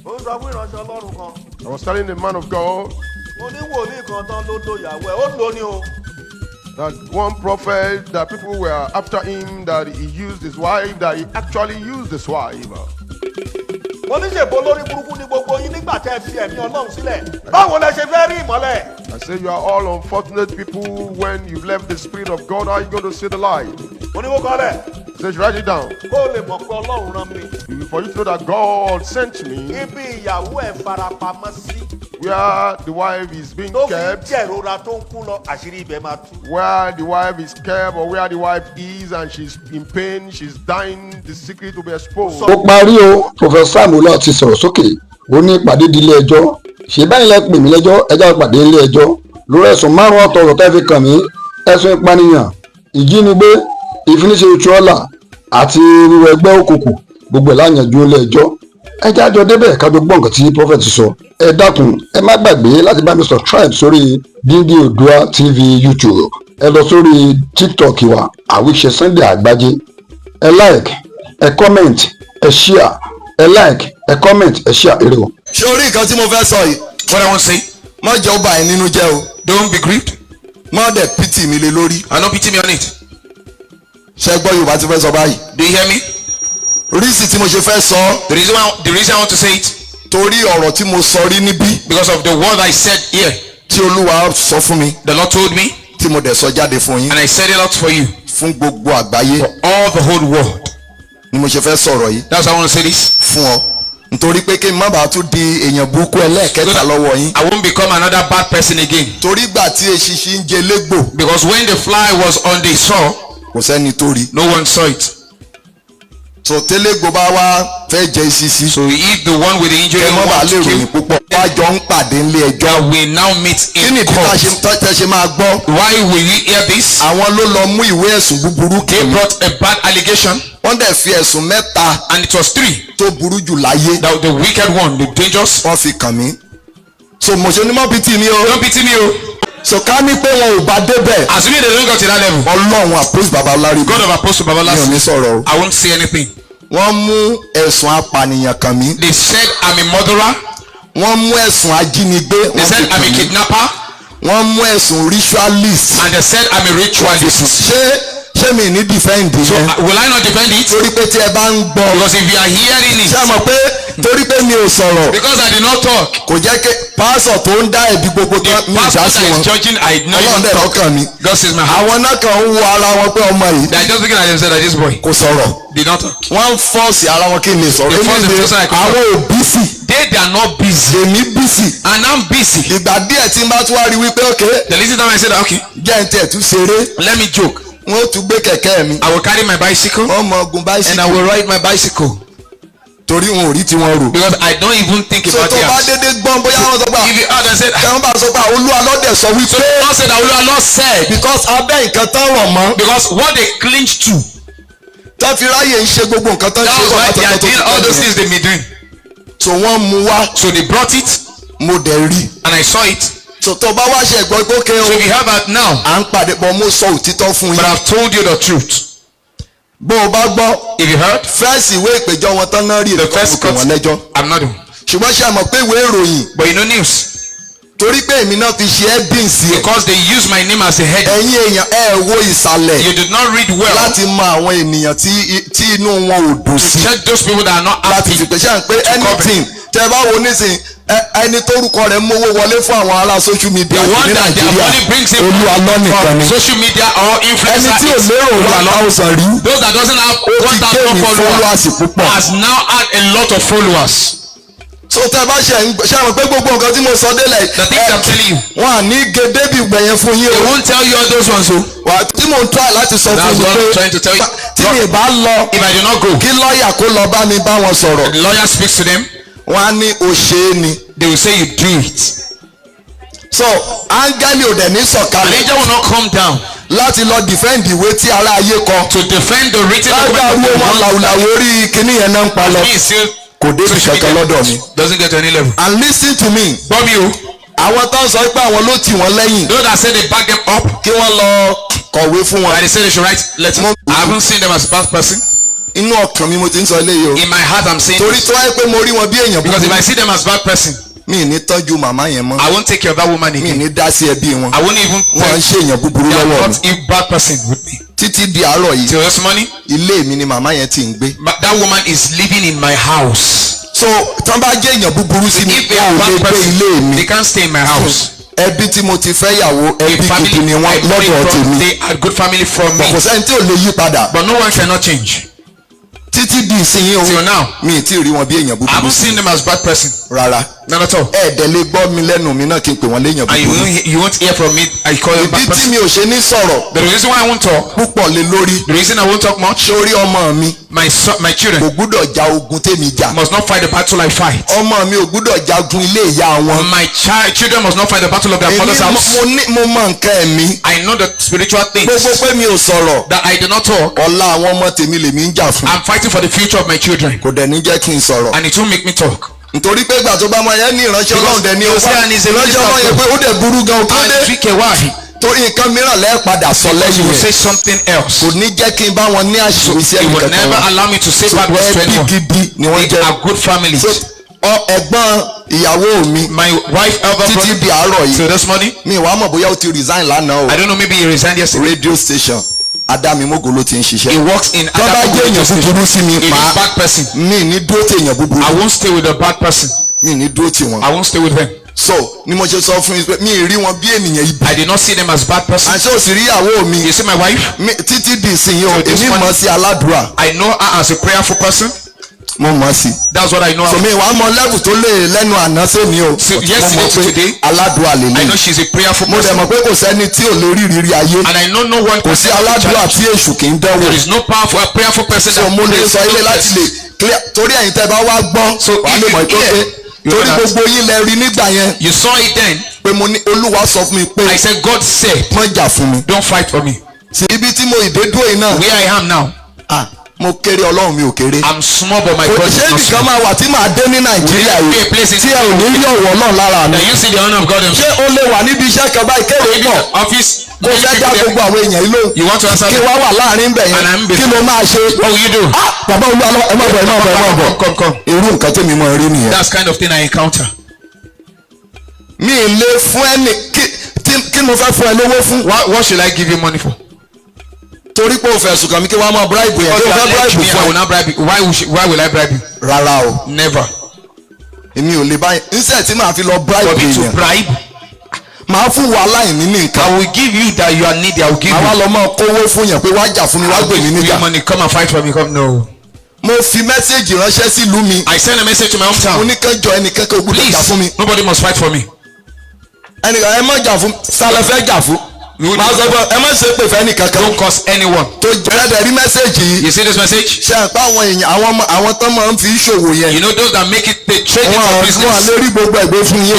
Ó ń sọ fún ìránṣẹ́ Ọlọ́run kan. I was telling the man of God Mo ní wòlíì kan tán ló lo ìyàwó ẹ̀, ó lò ní o. that one prophet that people were after him, that he used his wife, that he actually used his wife. Mo ní ṣebí olórí burúkú ní gbogbo yín nígbà tẹ́ ẹ fi ẹ̀mí Ọlọ́run sílẹ̀. Báwo lẹ ṣe fẹ́ rí ìmọ́lẹ̀? I say you are all unfortunate people. When you've left the Spirit of God, how are you going to see the light? Mo ní kó kọ ọ́ lẹ̀. He says, write it down. Kó o lè mọ̀ pé Ọlọ́run rán mi. For you to know that God sent me. Ibi ìyàwó ẹ̀ farapamọ́ sí. Where the wife is being Tó fi kept, jẹ̀rora tó ń kú lọ, àṣírí ibẹ̀ máa tú. Where the wife is kept or where the wife is and she's in pain, she's dying, the secret will be exposed. Ó parí o. Professor Samuel ti sọ̀rọ̀ sókè, ó ní ìpàdé di ilé ẹjọ́. Ṣé báyìí lẹ pè mí lẹ́jọ́? Ẹ jẹ́ á pàdé ilé ẹjọ́ lórí ẹ̀sùn márùn ọ̀tọ̀ọ̀tọ̀ tẹ́ fi kàn mí: ẹ̀sùn ìpànìyàn, ìjínigbé, ìfiniṣe oṣù ọ̀la àti wíwọ ẹgbẹ́ òkùnkùn. Gbogbo ẹ̀ láyànjú ilé ẹjọ́. Ẹ jẹ́ á jọ débẹ̀ ká jọ gbọ́ nǹkan tí prophet sọ. Ẹ dákun, ẹ má gbàgbé láti bá mi subscribe sórí Díngí Oòduà TV YouTube. Ẹ lọ sórí TikTok wa, Àwíṣe Sunday Àgbájé. Ẹ like, ẹ comment, ẹ share. Ẹ like, ẹ comment, ẹ share èrè o. Ṣé orí nǹkan tí mo fẹ́ sọ yìí? What I want to say, Má jẹ́ ó bà ẹ́ nínú jẹ́ o. don't be grieved Má dẹ̀ pity mi lé lórí. And don't pity me on it. Ṣé gbọ́ Yorùbá tí fẹ́ sọ báyìí? Do you hear me? Reason tí mo ṣe fẹ́ sọ, The reason I want to say it, torí ọ̀rọ̀ tí mo sọ rí níbí, because of the word I said here, tí Olúwa sọ fún mi, the Lord told me, tí mo dẹ̀ sọ jáde fún yín, and I said it out for you, fún gbogbo àgbáyé, for all the whole world. ni mo ṣe fẹ́ sọ̀rọ̀ yìí That's why I want to say this. fún ọ, nítorí pé kí n má bàa tún di èèyàn burúkú ẹlẹ́ẹ̀kẹta lọ́wọ́ yín. I won't become another bad person again. Torí gbà tí eṣinṣin ń jẹ légbò, Because when the fly was on the saw, kò sẹ́ni tó rí. no one saw it. So télégbò bá wá fẹ́ jẹ eṣinṣin, So if the one with the injury kẹ́ mọ́ bá wants lè to ròyìn kill, púpọ̀, wá jọ ń pàdé nílé ẹjọ́. that we now meet Kí in ni ìdí tá a ṣe court. tẹ́ ṣe máa gbọ́? Why will you hear this? Àwọn ló lọ mú ìwé ẹ̀sùn búburú They kàn mí. brought a bad allegation, Wọ́n dẹ̀ fi ẹ̀sùn mẹ́ta and it was three. tó burú jù láyé, That the wicked one, the dangerous. wọ́n fi kàn mí. So mo ṣe ní mọ́ pity mi o. Don't pity me, oh. So ká ní pé wọn ò bá débẹ̀, Assuming they don't get to that level. Ọlọ́run Apostle Babalárí, God of Apostle mi ò Babala, ní sọ̀rọ̀ o. I won't say anything. Wọ́n mú ẹ̀sùn apànìyàn kàn mí. They said I'm a murderer. Wọ́n mú ẹ̀sùn ajínigbé, They wọ́n fi said I'm kàn a mí. kidnapper. Wọ́n mú ẹ̀sùn ritualist. And they said I'm a ritualist. Ṣé mi ní defend So yẹn? will I not defend it? Torí pé tí ẹ bá ń gbọ́, Because if you are hearing it, ṣé ẹ mọ̀ pé torí pé mi ò sọ̀rọ̀, because I did not talk, kò jẹ́ kí pásọ̀ tó ń dá ẹ̀bi gbogbo the tán mi ìdá pastor sí that wọn. is judging, I know Ọlọ́run even dẹ̀ talk. lọ́kàn mi. God sees my heart. Àwọn náà kàn ń wo ara wọn pé ọmọ yìí They are just looking at themselves like, this boy kò sọ̀rọ̀. did not talk. Wọ́n ń force ara wọn kí n lè sọ̀rọ̀. They force Èmi themselves like àwọn ò busy. They are not busy. Èmi busy. And I'm busy. Ìgbà díẹ̀ tí n bá tún wá rí wípé okay, The little time I said, okay, jẹ́ n tiẹ̀ tún ṣeré, let me joke. wọ́n ó tún gbé kẹ̀kẹ́ mi. I will carry my bicycle Wọ́n mọ ogun and I bicycle, will ride my bicycle. torí wọn ò rí tiwọn rò. Because I don't even think So about tó bá it. dédé gbọ́n, bóyá wọ́n sọ pé, If you heard and said, kẹ́hìn bá sọ pé Olúwa lọ́dẹ̀ sọ so wípé, the Lord said, Olúwa Lord said, because abẹ́ nǹkan tán rọ̀ mọ́, because what they clinch to, tán fi ráyè ń ṣe gbogbo nǹkan tán that ṣe was why they are bọ̀ doing all those things they may doing. So wọ́n mú wá, So they brought it mo dẹ̀ rí. and I saw it. So tó bá wá ṣe ẹ̀gbọ́n pé okay o, So if you have that now, à ń pàdé pọ̀, mo sọ òtítọ́ fún but yín. I've told you the truth. Bó o bá gbọ́, If you heard, first ìwé ìpèjọ́ wọn tán náà rí the èmi first kọ́ mo pè wọ́n lẹ́jọ́. court, I'm not doing. Ṣùgbọ́n ṣe àmọ̀ pé ìwé ìròyìn, But you know news, torí pé èmi náà fi ṣe ẹ́bíǹsì ẹ̀, because they use my name as a head. ẹ̀yin èèyàn, ẹ wo ìsàlẹ̀ You did not read well láti mọ àwọn ènìyàn tí inú wọn ò dùn to sí check those people that are not láti happy. fi pè ṣe à ń pé anything tẹ bá wo nísìn, ẹni tórúkọ rẹ̀ mówó wọlé fún àwọn ará social media The one ní that their Nàìjíríà, money brings in Olúwa lọ́nìkan ni. from social media or Ẹni influencer tí ò is lérò 1,000 rí, those that doesn't have ó ti 1,000 gain followers followers púpọ̀. has now had a lot of followers. So tẹ bá ṣe ń ṣe àwọn pé gbogbo nǹkan tí mo sọ délẹ̀, The things I'm telling you, wọn à ní gé débi gbẹ̀yẹn fún yín they o. won't tell you all those ones o. Wà tí mò ń try láti sọ fún That's yín what I'm trying pé to tell you. tí mi bá lọ, If I do not go, kí lọ́ọ̀yà kó lọ bá mi bá wọn sọ̀rọ̀, the lawyer speaks to them, wọn á ní o ṣe é ni. they will say you do it. So áńgẹ́lì ò dẹ̀ ní An sọ̀kalẹ̀ angel will not come down láti lọ defend ìwé tí ará ayé kọ. to defend the written Lágbàrú document. wọn làwùlàwù orí kinní yẹn náà ń pa lọ. Me still Kò débi social kankan media lọ́dọ̀ mi. doesn't get to any level. And listen to me, Gbọ́ mi o, àwọn tó ń sọ pé àwọn ló tì wọ́n lẹ́yìn, those that say they back them up, kí wọ́n lọ kọ̀wé fún wọn. that they say they should write letter. I haven't seen them as a bad person. Inú ọkàn mi mo ti ń sọ eléyìí o. In my heart, I'm saying Torí this. tó wáyé pé mo rí wọn bí èèyàn Because if búburú, I see them as bad person, mi ì ní tọ́jú màmá yẹn mọ́. I won't take care of that woman Mi ì again. ní dá sí ẹbí wọn. I won't even Wọ́n ń ṣe èèyàn búburú They are lọ́wọ́ mi. not a bad person with me. Títí di àárọ̀ yìí, Till this morning, ilé mi ni màmá yẹn ti ń gbé. but that woman is living in my house. So tán bá jẹ́ èèyàn búburú sí mi, If they wọn are ò lè bad gbé ilé person, mi. they can't stay in my house. Ẹbí tí mo ti fẹ́ yàwó, A ẹbí gidi family, ni wọ́n I married lọ́dọ̀ from, tèmi. they are good family from Kò me. sẹ́ni tí ò lè yí padà. But no one cannot change. Títí di ìsinyìí o, Till now, mi ì tí ì rí wọn bí èèyàn I búburú haven't sí seen mi. them as bad person. Rárá. Not at all. Ẹ̀ẹ́dẹ̀ lè gbọ́ mi lẹ́nu mi náà kí n pè wọ́n léèyàn And you búburú. won't hear from me. I call them bad Ìdí tí person. mi ò ṣe ní sọ̀rọ̀ The reason why I won't talk, púpọ̀ lé lórí. the reason I won't talk much, Sórí ọmọ mi my son, my kò children gbúdọ̀ ja ogun tèmi jà. must not fight the battle I fight. Ọmọ mi ò gbúdọ̀ jagun ilé ìyá wọn. My children must not fight the battle of their Èmi father's house. mo mọ nǹkan ẹ̀mí. I know the spiritual things Gbogbo pé mi ò sọ̀rọ̀. that I do not talk. Ọlá àwọn ọmọ tèmi lèmi ń jà fún. I'm fighting for the future of my children, Kò dẹ̀ ní jẹ́ kí n sọ̀rọ̀. and it won't make me talk. Nítorí pé ìgbà tó bá mọ yẹn ní ìránṣẹ́ Ọlọ́run dẹ̀ ní You ó say, wá. and he's a Ìránṣẹ́ minister Ọlọ́run yẹn of pé ó dẹ̀ burú gan kí ló And dé. trick a why? Torí nǹkan mìíràn lẹ́ẹ̀ padà sọ You lẹ́yìn will rẹ̀. say something else. Kò ní jẹ́ kí n bá wọn ní àṣírí sí It ẹnì will kankan never wọn. allow me to say So bad words to ẹbí anyone. gidi ni wọ́n They jẹ́. are good families. So ẹ̀gbọ́n ìyàwó mi My wife, elder títí brother, di àárọ̀ yìí till this morning, mi wàá mọ̀ bóyá ó ti resign lánàá o. I don't know, maybe he resigned yesterday. Radio station Adámimógo ló ti ń He ṣiṣẹ́. works in Tó bá jẹ́ èèyàn búburú sí mi If he's màá bad person, mi ní dúró tí èèyàn búburú I won't stay with a bad person. mi ní dúró tí wọn. I won't stay with them. So ni mo ṣe sọ fún yín pé mi ì rí wọn bí ènìyàn ibi. I did not see them as bad person. Àṣé òsì rí ìyàwó mi You see my wife? Títí di ìsinyìí o So this èmi one- mọ̀ sí aládùúrà I know her as a prayerful person. mo mọ̀ sí. That's what I know So her. mi wàá mọ level tó lè lẹ́nu àná sẹ́ni o. So Mo mọ̀ yesterday to pé today, aládùúrà lè I lè. know she's a prayerful Mo dẹ̀ person. mọ̀ pé kò sẹ́ni tí ò lè rí ìrírí ayé. And I know no one Kò sí aládùúrà tí èṣù kì í dánwò. There is no powerful a prayerful person So that mo lè prays sọ ilé no láti test. lè clear torí ẹ̀yin tẹ́ bá wá gbọ́ So wàá if lè you mọ̀ pé hear, you torí know that. gbogbo yín lẹ rí nígbà yẹn You saw it then. pé mo ní Olúwa sọ fún mi pé I said, God said, má jà fún mi. don't fight for me. Sí ibi tí mo ìdédúró yìí náà Where I am now, ah, mo kéré Ọlọ́run mi ò kéré. I'm small, but my Kò God is ṣé not ibìkan small. máa wà tí màá dé ní Nàìjíríà Will yìí there be a place in tí ẹ ò ní rí ọ̀wọ́ náà lára mi. That you see the honor of God Ṣé himself. o lè wà níbi iṣẹ́ kan báyìí kéré Maybe pọ̀ the office. kó fẹ́ dá gbogbo àwọn èèyàn yìí lóhùn You want to answer kí them? wá wà láàrin bẹ̀ And yẹn I'm kí ló máa ṣe. What will you do? Ah, bàbá olúwa lọ ẹ má bọ̀ ẹ má bọ̀ ẹ má bọ̀. Come, come, come. Irú nǹkan tèmi mọ̀ rí nìyẹn. That's kind of thing I encounter. Mi ì lè fún ẹni kí mo fẹ́ fún ẹ lówó fún. What should I give you money for? Torí pé o fẹ̀sùn kàn mí kí wọ́n á máa bribe yẹn. Because Kí you o fẹ́ allege bribe me, I fún will ẹ. not bribe you. Why will I bribe you? Rárá o, Never. èmi ò lè báyìí. Nsẹ̀ tí màá fi lọ bribe For me to èèyàn. bribe, Màá fún wa aláìní ní nǹkan. I will give you that you are needy. I will give Àwa you. lọ máa kówó fún yàn pé wá jà fún mi, wá I will gbè mí give you níjà. money. Come and fight for me. Come. No. Mo fi mẹ́sẹ̀gì ránṣẹ́ sílùú mi. I send a message to my Mo hometown. ní kán jọ ẹnìkan kó gbúdọ̀ jà fún mi. Please, nobody must fight for me. Ẹnìkan ẹ má jà fún sálẹ̀ fẹ́ jà fún. You Màá sọ fún ẹ má ṣe pè fẹ́ nìkan kan. Don't curse anyone. Tó jẹ́ ẹ̀dẹ̀ rí mẹ́sẹ̀gì yìí. You see this message? Ṣé àpá àwọn èèyàn àwọn ọmọ àwọn tán máa ń fi ṣòwò yẹn. You know those that make it, they trade it Wọ́n for wọ́n business. lè rí gbogbo ẹ̀gbẹ́ fún yín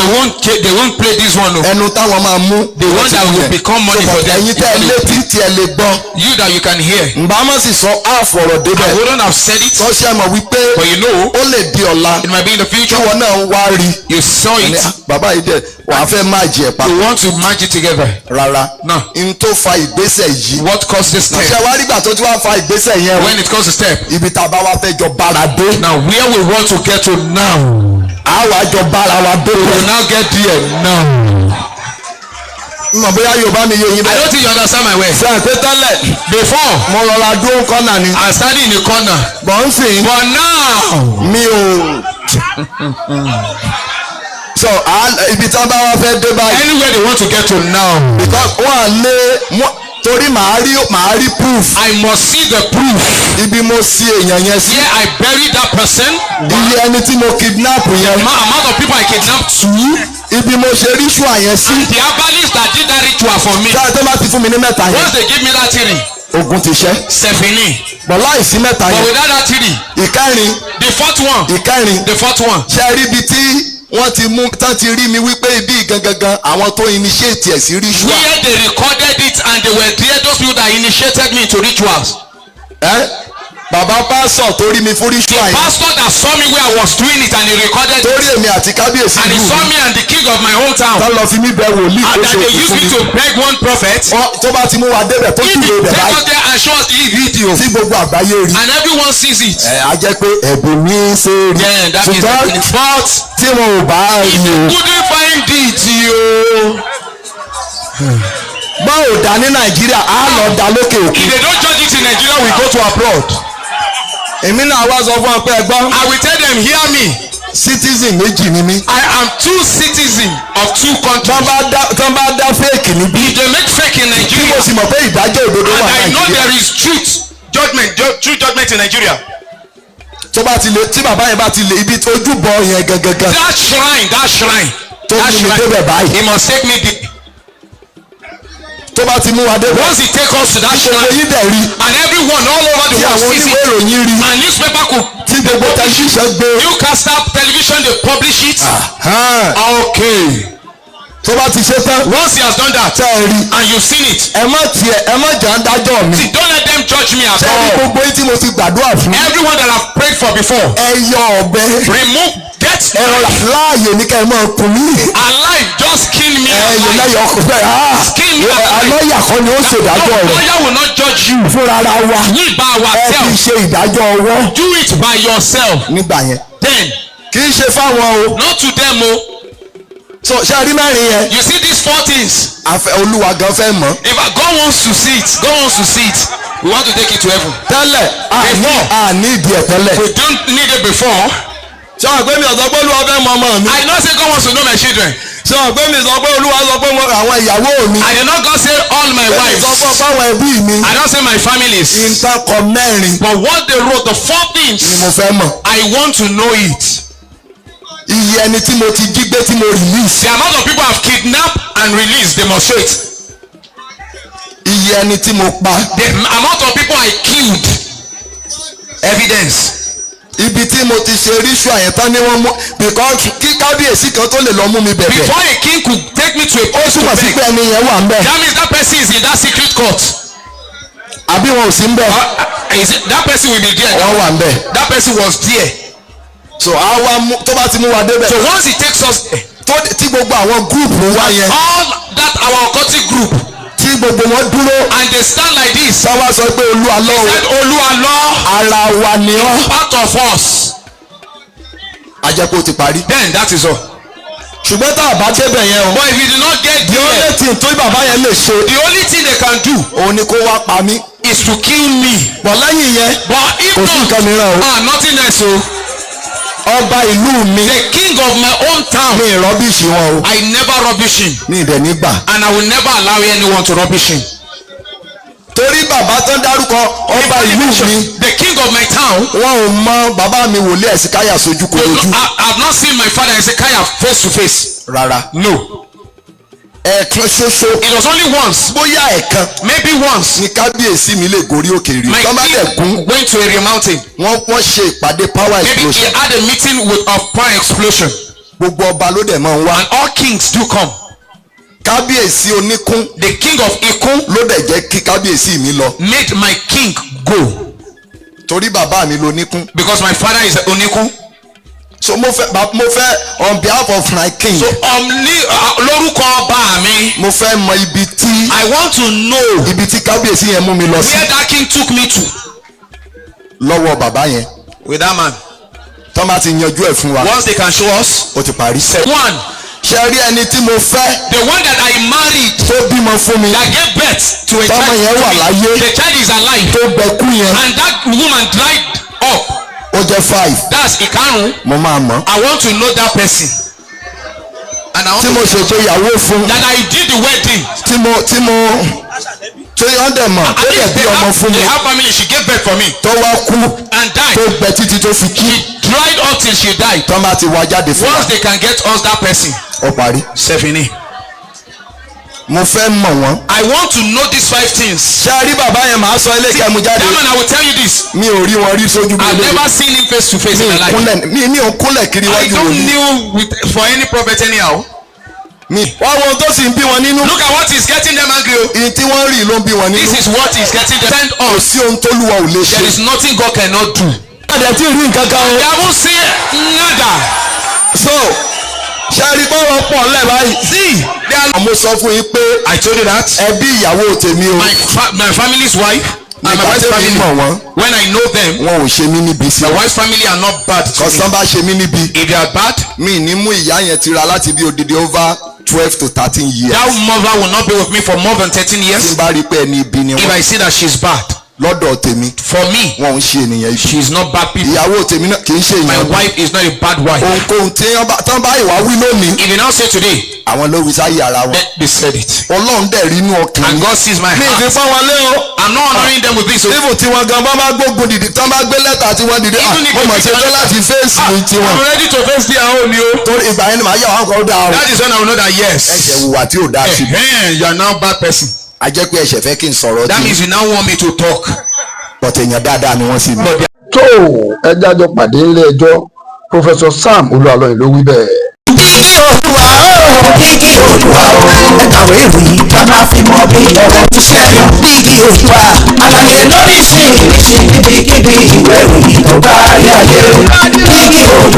They o. won't play this one. No. Ẹnu táwọn máa mú. The one that will become money for them. Ẹ̀yin tẹ́ ẹ létí tí ẹ lè gbọ́. You that you can hear. Ǹbá má sì sọ áàfù ọ̀rọ̀ I débẹ̀. wouldn't have said it, Tó ṣe mọ̀ wípé but you know, ó lè di ọ̀la. it might be in the Kí future. wọn náà wá rí. You saw Ẹni, it. "Ah, bàbá yìí dẹ̀ wàá fẹ́ má jẹ pa. You want to merge it together. Rárá. No. N tó fa ìgbésẹ̀ yìí. What caused this Ṣé step? wá rígbà tó ti wá fa ìgbésẹ̀ yẹn o? When it caused the step. Ibi tá a bá wá fẹ́ jọ bára dé. Now where we want to get to now. A wá jọ bára wa dé. We will now get there now. Mọ̀ bóyá Yorùbá mi yé yín I bẹ́ẹ̀. don't think you understand my way. Ṣé àpé tẹ́lẹ̀ Before, mo rọra dúró kọ́nà ni. I standing in the corner. Bọ̀ ń sìn But now, mi ò. So ibi tí wọ́n bá wá fẹ́ dé báyìí. anywhere they want to get to now, Because wọ́n á lé torí màá rí proof. I must see the proof. Ibi mo sí èèyàn yẹn sí. Where I buried that person, Iye ẹni tí mo kidnap yẹn. the amount of people I kidnapped, two, Ibi mo ṣe ritual yẹn sí. the herbalist that did that ritual for me. Sáà tó bá ti fún mi ní mẹ́ta yẹn. Once they give me that three, Ogun ti ṣẹ́. Stephanie. Bọ̀ láìsí mẹ́ta But yẹn. without that three, Ìkẹrin the fourth one, ìkẹrin. the fourth one, Ṣé rí ibi tí wọ́n ti mú tán ti rí mi wípé ibi gangan àwọn tó initiate ẹ̀ sí ritual. where they recorded it and they were there, those people that initiated me into rituals. Ẹ́ bàbá pásọ̀ tó rí mi fún ritual yẹn. Pastor that saw me where I was doing it and he recorded it. Torí èmi àti kábíyèsí And he ìlú saw mi me and the king of my hometown. tán lọ fi mí bẹ wòlíì And tó that ṣe they òkú used fún me mi. to beg one prophet. Tó bá ti mú wa débẹ̀ tó If júwe he ibẹ̀ take báyìí us there and show us the video tí gbogbo àgbáyé rí. and everyone sees it. Ẹ á jẹ́ pé ẹ̀bùn mi ṣe rí. Then that is Ṣùgbọ́n the but tí wọn ò bá if rí you o. couldn't find it yo. Bá ò dá ní Nàìjíríà, á lọ dá lókè òkun. If they don't judge it in Nigeria, we go to abroad. Èmi náà wá sọ fún ọ pé ẹ gbọ́. I will tell them, hear me. Citizen méjì ni mí. I am two citizens of two countries. Tán bá dá fake níbí. If they make fake in Tí Nigeria, mo sì mọ̀ pé ìdájọ́ òdodo and wà I know Nàìjíríà. there is truth, judgment, true judgment in Nigeria. Tó bá ti lè tí bàbá yẹn bá ti lè ibi ojúbọ yẹn gangan That shrine, that shrine, tó that mú mi shrine, débẹ̀ báyìí. he must take me there. Tó bá ti mú wa débẹ̀. Once he take us to that Gbogbo shrine, yín dẹ̀ rí. and everyone all over the Tí world àwọn sees oníwèé it, ìròyìn rí. and newspaper could, Tí gbogbo tẹlifíṣàn gbé. Newcastle television, they publish it. Hàn. Okay. Tó bá ti ṣe tán. Once he has done that, Tẹ́ ẹ rí. and you've seen it, Ẹ má tiẹ̀ ẹ má jà ń dájọ́ mi. see, don't let them judge me at Ṣé ẹ rí all. gbogbo yín tí mo ti gbàdúrà fún? Everyone that I've prayed for before, Ẹ yọ ọ̀bẹ. remove, get Ẹ rọra láàyè ní ká ẹ máa kún mí. alive, just kill me Ẹ yọ alive. lẹ́yọ̀ ọkùnrin bẹ́ẹ̀. Kill me alive. Alọ́yà kan ni ó ṣèdájọ́ No, rẹ̀. lawyer will not judge you. Fúnra ra wa. We by Ẹ fi ourselves. ṣe ìdájọ́ ọwọ́. Do it by yourself. Nígbà yẹn. Then, Kì í ṣe fáwọn o. not to them o. So ṣé ẹ rí mẹ́rin yẹn? You see these four things. Àfẹ Olúwa gan fẹ́ mọ̀. If God wants to see it, God wants to see it. We want to take it to heaven. Tẹ́lẹ̀ Before. a ní ìdí ẹ̀ tẹ́lẹ̀. We don't need it before. Ṣé àwọn pé mi ò sọ pé Olúwa fẹ́ mọ ọmọ mi? I did not say God wants to know my children. Ṣé àwọn pé mi sọ pé Olúwa sọ pé àwọn ìyàwó mi? I did not God say all my Èmi wives. sọ fún ọ fáwọn ẹbí mi. I don't say my families. Nǹkan kọ mẹ́rin But what they wrote, the four things, ni mo fẹ́ mọ̀. I want to know it. Iye ẹni tí mo ti jí gbé tí mo release. The amount of people I've kidnapped and released, they must show it. Iye ẹni tí mo pa. The amount of people I killed, evidence. Ibi tí mo ti ṣe ritual yẹn tán ni wọ́n mú because kí kábíyèsí kan tó lè lọ mú mi bẹ̀bẹ̀. Before a king could take me to a Ó place to túmọ̀ sí beg, pé ẹni yẹn wà ń bẹ̀. that means that person is in that secret court. Àbí wọn ò sí ń bẹ̀. Is it, that person will be there. Wọ́n wà ń bẹ̀. That person was there. So a wá mú tó bá ti mú wa débẹ̀. So once he takes us there, Tó tí gbogbo àwọn gúrùpù wa yẹn all that our occultic group, tí gbogbo wọn dúró. and they stand like this. Sáwá sọ pé Olúwa lọ́wọ́ Said Oluwalo, ara wa ni ọ́. part of us. A jẹ́ pé ó ti parí. Then that is all. Ṣùgbọ́n tá a bá débẹ̀ yẹn o. But if you do not get The there, only thing tó bàbá yẹn lè ṣe the only thing they can do òun ni kó wá pa mí. is to kill me. Bọ̀ lẹ́yìn yẹn But if kò sí not, nǹkan mìíràn o. nothing else o. Ọba ìlú mi The king of my own town, mi rubbish wọn o. I never rubbish him, Mi ìdẹ̀ nígbà. and I will never allow anyone to rubbish him. Torí bàbá tó ń dárúkọ ọba ìlú mi The king of my town, wọn ò mọ bàbá mi wòlíì Ẹ̀sìkáyà sójú kò lójú. I have not seen my father Hezekiah face to face. Rárá. No. Ẹ̀ẹ̀kan ṣoṣo It was only once, bóyá ẹ̀ẹ̀kan maybe once. ni kábíyèsí mi lè gorí òkè rí. My Tọ́ bá dẹ̀ kún king went to Area Mountain. wọ́n ṣe ìpàdé power Maybe he explosion. had a meeting with a power explosion. Gbogbo ọba ló dẹ̀ máa ń wá. And all kings do come. Kábíyèsí oníkún The king of Ikun ló dẹ̀ jẹ́ kí kábíyèsí mi lọ. made my king go Torí bàbá mi ló níkún. because my father is Onikun. So mo fẹ́ on behalf of my king. So lórúkọ ọba mi, Mo fẹ́ mọ ibi tí I want to know ibi tí kábíyèsí yẹn mú mi lọ sí where that king took me to. lọ́wọ́ bàbá yẹn. With that man. Tọ́ bá ti yanjú ẹ̀ fún wa. Once they can show us. Ó ti parí. One, Ṣé rí ẹni tí mo fẹ́ the one that I married tó bímọ fún mi that gave birth to a Tọ́mọ child. yẹn wà láyé. The child is alive. tó bẹ kú yẹn And that woman dried up. ó jẹ́ 5. That's Ikarun. Mo máa mọ̀. I want to know that person. And I want Tí mo ṣètò ìyàwó fún that I did the wedding. tí mo tí mo tí wọ́n dẹ̀ mọ̀ tó At dẹ̀ least bí they ọmọ have, fún mi they have family. She gave birth for me tó wá kú and tó died. gbẹ títí tó fi kú. She dried up till she died. Tọ́ bá ti wá jáde fún wa Once they can get us that person. ó parí. Sefini. Mo fẹ́ mọ̀ wọ́n. I want to know these 5 things. Ṣé rí bàbá yẹn màá sọ ilé kẹ́mu jáde. That man, I will tell you this. Mi ò rí wọn rí sójú bí I've olórí. never seen him face to face in Mi my life. kúnlẹ̀ mi ò kúnlẹ̀ kiri I wájú don't wòlíì. kneel for any prophet anyhow. Mi wọ́n wo ohun tó sì ń bí wọn nínú. Look at what is getting them angry. O. Ìyìn tí wọ́n rí ló ń bí wọn nínú. This is what is getting them. Send Kò us. sí ohun t'Olúwa ò lè ṣe. There is nothing God cannot do. Àdẹ̀ tí ì rí nǹkan kan o. They haven't seen nada. So Ṣé rí bọ́rọ̀ pọ̀ ńlẹ̀ báyìí? See, they are. Mo sọ fún yín pé I told you that. ẹbí ìyàwó tèmi o, My family's wife and my Nígbà wife's tẹ́mi family. mọ̀ wọ́n. When I know them, wọn ò ṣe mí níbi sí. my wife's family are not bad to me. Kọ̀sán bá ṣe mí níbi. If they are bad, Mi ní mú ìyá yẹn tira láti bí odidi over 12 to 13 years. that mother will not be with me for more than 13 Tí n years. bá rí pé ẹni ibi ni If wọ́n I see that she's bad, lọ́dọ̀ tèmi, for me, wọn ò ń ṣe ènìyàn ibi. she's not bad people. Ìyàwó tèmi náà kì í ṣe My èèyàn. wife is not a bad wife. Ohunkóhun tí wọ́n bá tán bá ìwà wí lónìí, If you now say today, àwọn ló wí sáyé ara wọn. then they said it. Ọlọ́run dẹ̀ rí inú ọkàn And mi. God sees my Mi ì fi heart. pọ́n wọn lé o. I'm not honoring them with this. So Even tí wọn gan bá bá gbógun dìde, tán bá gbé lẹ́tà tí wọ́n dìde, Even if mo mọ̀ they ṣe tó láti fèsì tiwọn. I'm ready to face their own, yo. Torí ìgbà yẹn ni màá yà wọn kọ́ dáa o. That is when I will know that yes, Ẹ̀ṣẹ̀ wùwà tí ò dáa sí mi. eh, you are now bad person. A jẹ́ pé ẹ̀ṣẹ̀ fẹ́ kí n sọ̀rọ̀ That tí means you now want me to talk. but èèyàn dáadáa ni wọ́n sì mí. But they Tó ẹjẹ́ àjọ pàdé nílé ẹjọ́, Professor Sam Olú Alọ́ ló wí bẹ́ẹ̀. Dígí Olúwa o, dígí Olúwa o, ẹ kàwé ìròyìn ká máa fi mọ bí ọ̀rọ̀ ti ṣe lọ. Dígí Olúwa, àlàyé lóríṣiríṣi níbikíbi ìwé ìròyìn tó bá rí ayé. Dígí Olúwa.